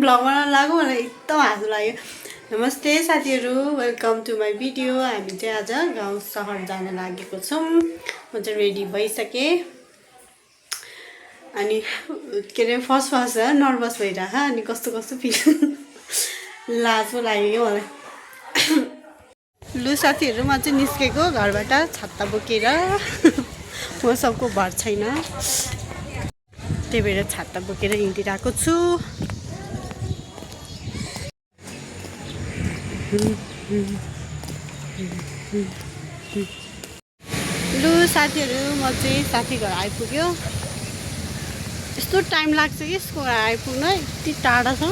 Blog बनाउन लाग्यो मलाई एकदम हाँसो लाग्यो। नमस्ते साथीहरू, वेलकम टु माई भिडियो। हामी चाहिँ आज गाउँ सहर जान लागेको छौँ। म चाहिँ रेडी भइसकेँ अनि के अरे फर्स्ट नर्भस भइरहेको अनि कस्तो फिल लाज पो लाग्यो क्या मलाई। लु साथीहरू, म चाहिँ निस्केको घरबाट छत्ता बोकेर। म सबको भर छैन, त्यही भएर छाता बोकेर हिँडिरहेको छु। लु साथीहरू, म चाहिँ साथी घर आइपुग्यो। यस्तो टाइम लाग्छ कि यसको घर आइपुग्न, यति टाढा छ।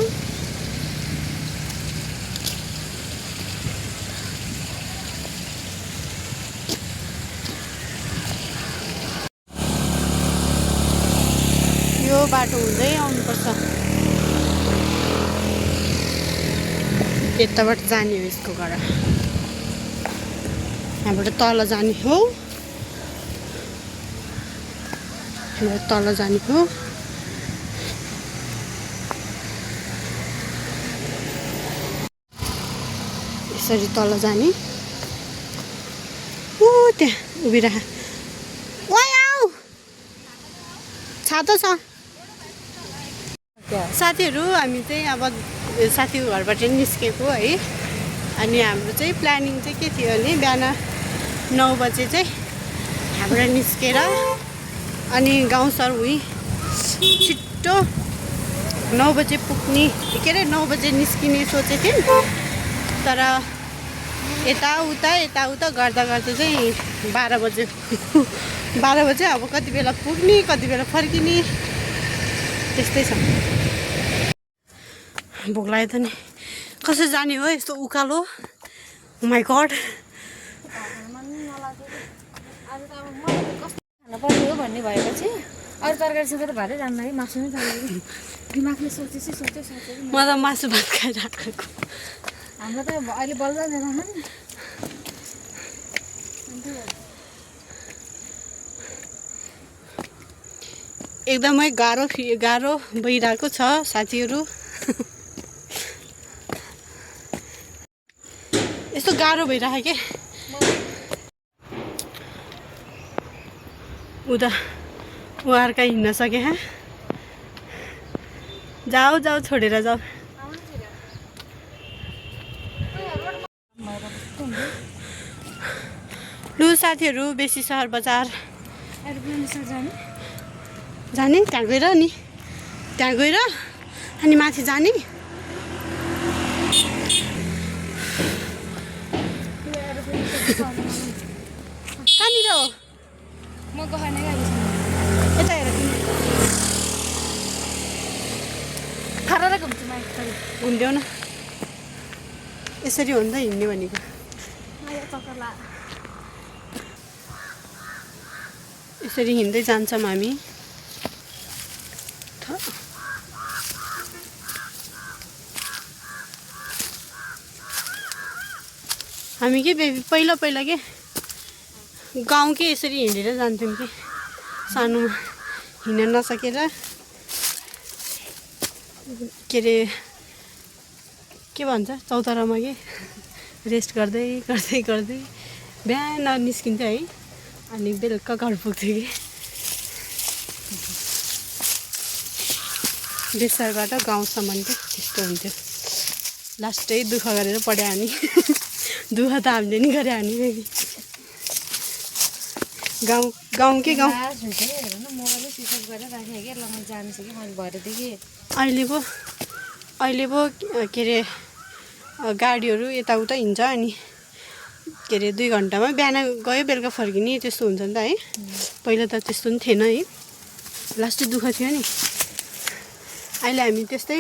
यो बाटो हुँदै आउनुपर्छ, यताबाट जाने हो यसको घर। यहाँबाट तल जाने हो, यहाँबाट तल जाने हो। यसरी तल जाने। ऊ त्यहाँ उभिरह, छाता छ। साथीहरू, हामी चाहिँ अब साथीको घरबाट निस्केको है। अनि हाम्रो चाहिँ प्लानिङ चाहिँ के थियो भने बिहान 9 बजे चाहिँ यहाँबाट निस्केर अनि गाउँ सहर हुई छिट्टो 9 बजे पुग्ने, के अरे 9 बजे निस्किने सोचेको थियौँ। तर यताउता गर्दा चाहिँ 12 बजे 12 बजे अब कति बेला पुग्ने कति बेला फर्किने त्यस्तै छ। भोक लाग्यो त नि। कसरी जाने हो यस्तो उकालो? माई गड, खान पर्ने हो भन्ने भएपछि अरू तरकारी सकेर भातै जान्न है, मासु नै चाहियो। दिमागले सोच्यो म त मासु भात खाइराखेको। हाम्रो त अहिले बल्ल जाँदैन। एकदमै गाह्रो भइरहेको छ साथीहरू। यस्तो गाह्रो भइरहेको के उहाँहरूका हिँड्न सके। जाऊ छोडेर जाऊ। लु साथीहरू, बेसी सहर बजार जाने, त्यहाँ गएर अनि माथि जाने। कहाँनिर हो? म गहने गाडी यता हेर, खरा घुम्छु म। घुम्देऊ न, यसरी हो नि त हिँड्ने भनेको। यसरी हिँड्दै जान्छौँ हामी। हामी के पहिला के गाउँ के यसरी हिँडेर जान्थ्यौँ कि सानोमा, हिँड्न नसकेर के अरे के भन्छ चौतारामा के रेस्ट गर्दै बिहान निस्किन्थ्यो है। अनि बेलुका घर पुग्थ्यो कि। बेसारबाट गाउँसम्म चाहिँ त्यस्तो हुन्थ्यो। लास्टै दुःख गरेर पढ्यो हामी। दुःख त हामीले नि गरे हामी। गाउँ के गाउँ मोबाइलै स्विच अफ गरेर राखेँ क्या। ल म जान्छु कि मैले भरेदेखि अहिले पो के अरे गाडीहरू यताउता हिँड्छ। अनि के अरे 2 घन्टामा बिहान गयो बेलुका फर्किने त्यस्तो हुन्छ नि त है। पहिला त त्यस्तो पनि थिएन है, लास्टै दुःख थियो नि। अहिले हामी त्यस्तै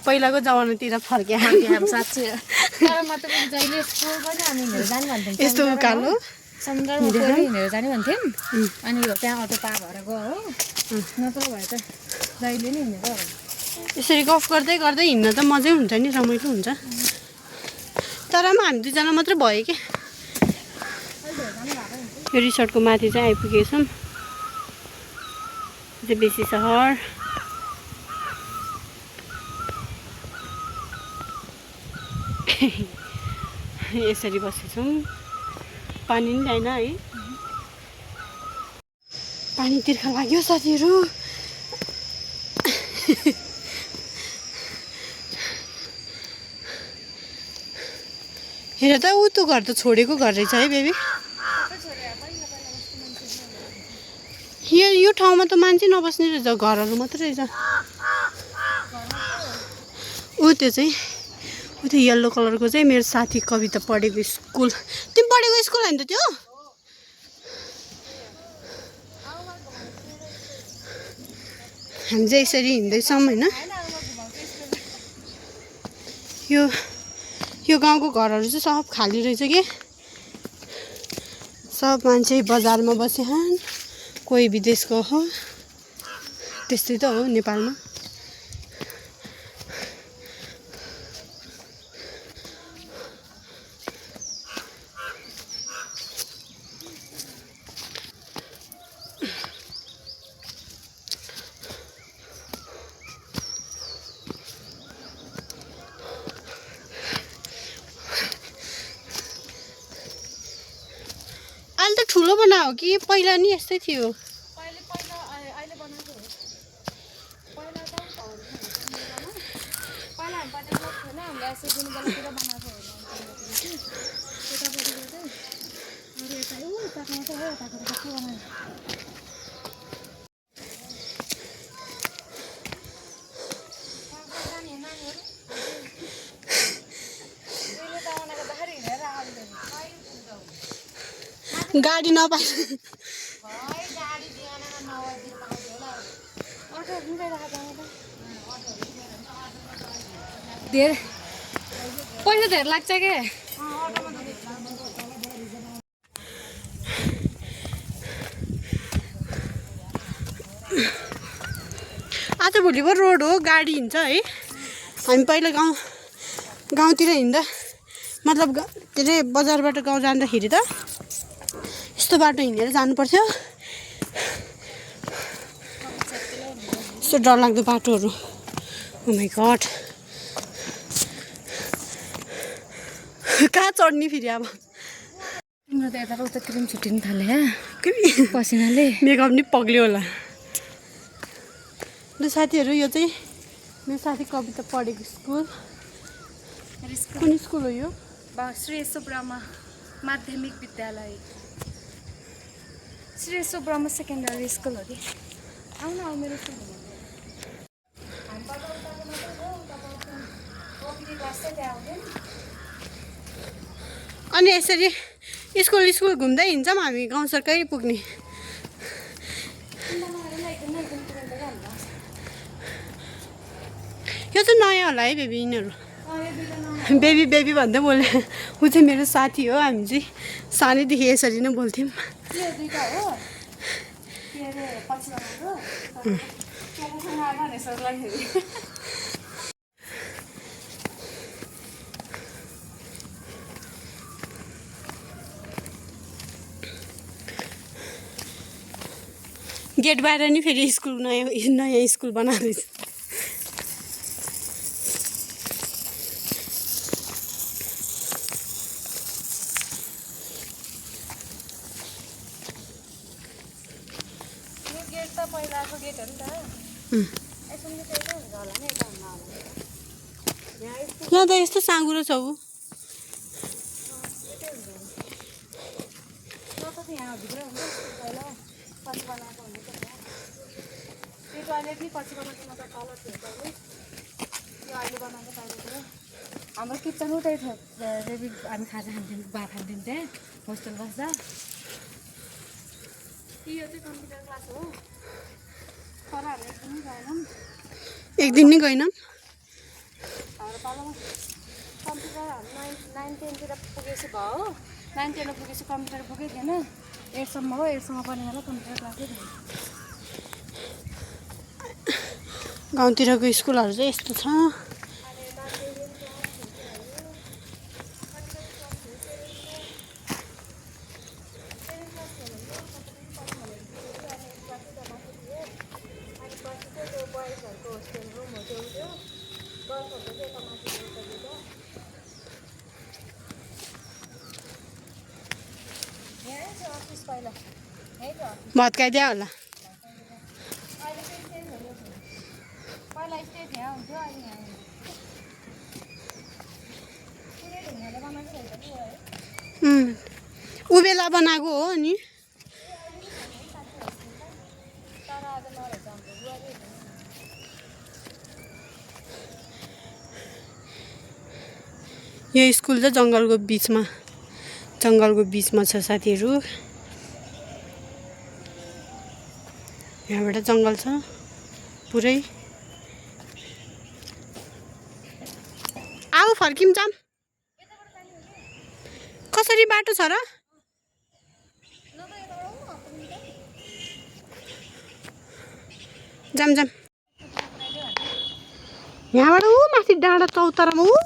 पहिलाको जमानातिर फर्क्यौँ साँच्चै। तर म त जहिले स्कुल पनि हामी हिँडेर जाने भन्थ्यौँ। यस्तो उकालो समुद्रमा हिँडेर जाने भन्थ्यौँ। अनि त्यहाँ अटो पार भएर गयो हो, नत्र भए त जहिले नै हिँडेर। यसरी गफ गर्दै हिँड्न त मजै हुन्छ नि, रमाइलो हुन्छ। तर पनि हामी 2 जना मात्रै भयो कि। यो रिसोर्टको माथि चाहिँ आइपुगेको छौँ। बेसी सहर यसरी बसेछौँ पानी नि ल्याएन है पानी तिर्खा लाग्यो साथीहरू हेर त ऊ त्यो घर त छोडेको घर रहेछ है बेबी यो ठाउँमा त मान्छे नबस्ने रहेछ घरहरू मात्रै रहेछ ऊ त्यो चाहिँ ऊ त्यो येल्लो कलरको चाहिँ मेरो साथी कविता पढेको स्कुल तिमी पढेको स्कुल होइन त त्यो हामी चाहिँ यसरी हिँड्दैछौँ होइन यो गाउँको घरहरू चाहिँ सब खाली रहेछ कि सब मान्छे बजारमा बसेछन् कोही विदेशको हो त्यस्तै त हो नेपालमा अहिले त ठुलो बनायो कि पहिला नि यस्तै थियो गाडी नपाए धेरै पैसा धेरै लाग्छ के आज भोलि पो रोड हो गाडी हिँड्छ है हामी पहिला गाउँतिर हिँड्दा मतलब के अरे बजारबाट गाउँ जाँदाखेरि त यस्तो बाटो हिँडेर जानुपर्थ्यो यस्तो डरलाग्दो बाटोहरू ओ माइ गड कहाँ चढ्ने फेरि अब तिम्रो त यता उता क्रिम छुट्टिनु थाल्यो पसिनाले मेकअप नि पग्लियो होला ल साथीहरू यो चाहिँ मेरो साथी कविता पढेको स्कुल कुन स्कुल हो यो श्री सुब्रमा माध्यमिक विद्यालय श्री सुब्रमा सेकेन्डरी स्कुल हो कि आउन आऊ मेरो स्कुल अनि यसरी स्कुल घुम्दै हिँड्छौँ हामी गाउँ सरकै पुग्ने यो चाहिँ नयाँ होला है बेबी यिनीहरू बेबी भन्दै बोले ऊ चाहिँ मेरो साथी हो हामी चाहिँ सानैदेखि यसरी नै बोल्थ्यौँ गेट बाहिर नि फेरि स्कुल नयाँ स्कुल बनाउँदैछ यहाँ त यस्तो साँगुरो छ ऊ हाम्रो किचन उतै थियो हामी खाजा खान्थ्यौँ भात खान्थ्यौँ त्यहाँ होस्टेल बस्दा यो चाहिँ कम्प्युटर क्लास हो तर हामी एक दिन नि गएनौँ कम्प्युटर हामी 9-10तिर पुगेपछि भयो हो 9-10 पुगेपछि कम्प्युटर पुगेको थिएन 8सम्म हो 8सम्म पढ्ने बेला कम्प्युटर क्लासै थियो गाउँतिरको स्कुलहरू चाहिँ यस्तो छ पहिला है त भत्काइदिया होला पहिला स्टेज यहाँ हुन्थ्यो अहिले यहाँ हुन्छ पुरै ढुङ्गाले बनाएको रहेछ नि है उबेला बनाएको हो नि तर आज नरहेछ हाम्रो बुहारी यो स्कुल चाहिँ जङ्गलको बिचमा छ साथीहरू यहाँबाट जङ्गल छ पुरै आऊ फर्किम जाम कसरी बाटो छ र जाम यहाँबाट ऊ माथि डाँडा चौतारामा ऊ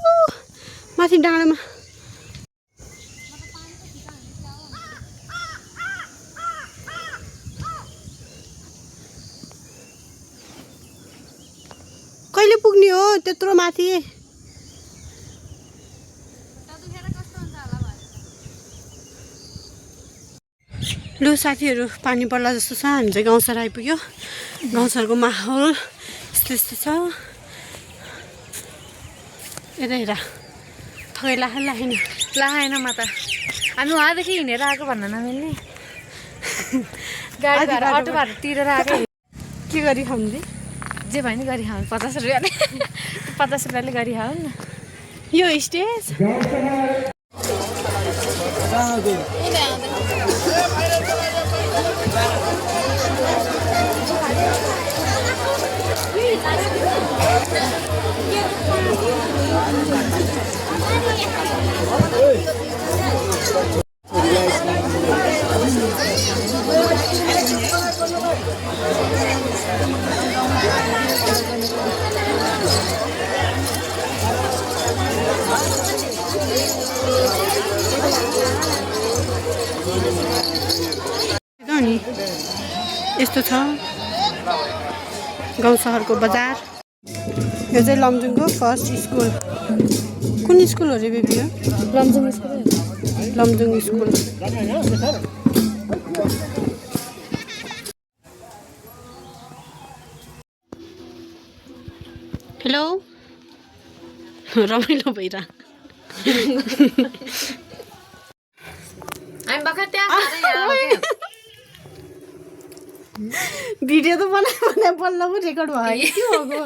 माथि डाँडामा कहिले पुग्ने हो त्यत्रो माथि लु साथीहरू पानी पर्ला जस्तो छ हामी चाहिँ गाउँसर आइपुग्यो गाउँसरको माहौल यस्तो छ यता हेर थकै लाएन म त हामी उहाँदेखि हिँडेर आएको भन्न नमिल्ने गाडी भाडा अटो भाडा तिरेर आएको के गरी खाउने जे भयो नि गरी खाऊ 50 रुपियाँले 50 रुपियाँले गरी खाऊ न यो स्टेज नि यस्तो छ गाउँ सहरको बजार यो चाहिँ लमजुङको फर्स्ट स्कुल कुन स्कुल हो रे बेबी हो Lamjung school Lamjung school hello रमाइलो भइरा हामी भर्खर त्यहाँ भिडियो त बनाए बल्ल पो रेकर्ड भयो के हो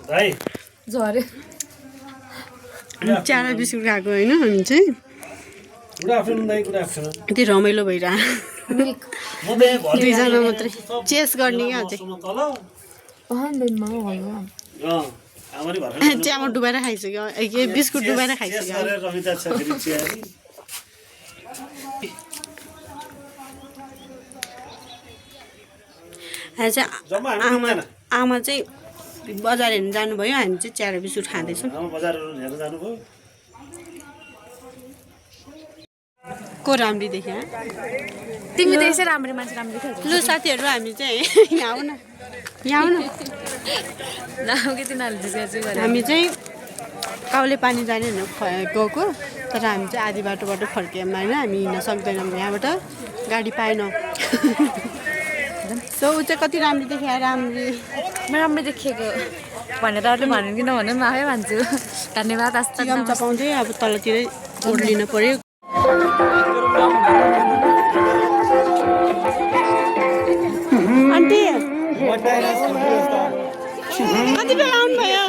भाइ झऱ्यो चारा बिस्कुट खाएको होइन हामी चाहिँ गुड आफ्टरनुन दाइ गुड आफ्टरनुन यति रमाइलो भइरह म त यहाँ भरि दुईजना मात्रै चेस गर्ने क्या अझै तल आमाले भर्खर चियामा डुबाएर खाइसक्यो बिस्कुट डुबाएर खाइसक्यो गरेर रमिता छ फेरि चियारी जम्मा हामी आमा चाहिँ बजार हेर्नु जानुभयो हामी चाहिँ चिया र बिस्कुट खाँदैछौँ आमा बजारहरू हेर्न जानुभयो को राम्री देख्यो तिमी त यसै राम्रो मान्छे राम्रो देख्छौ लु साथीहरू हामी चाहिँ यहाँ आऊ न नाम के तिनीहरूले जिस्काछु गरे हामी चाहिँ काउले पानी जाने भनेर गएको तर हामी चाहिँ आधी बाटोबाट फर्क्यौँ होइन हामी हिँड्न सक्दैनौँ यहाँबाट गाडी पाएनौँ सो ऊ चाहिँ कति राम्रो देख्यो म राम्रो देखेको भनेर अरूले भन्नु कि नभने म आफै भन्छु धन्यवाद चिकन चपाउँदै अब तलतिरै ओर्लिनु पर्यो आन्टी कति बेला आउनुभयो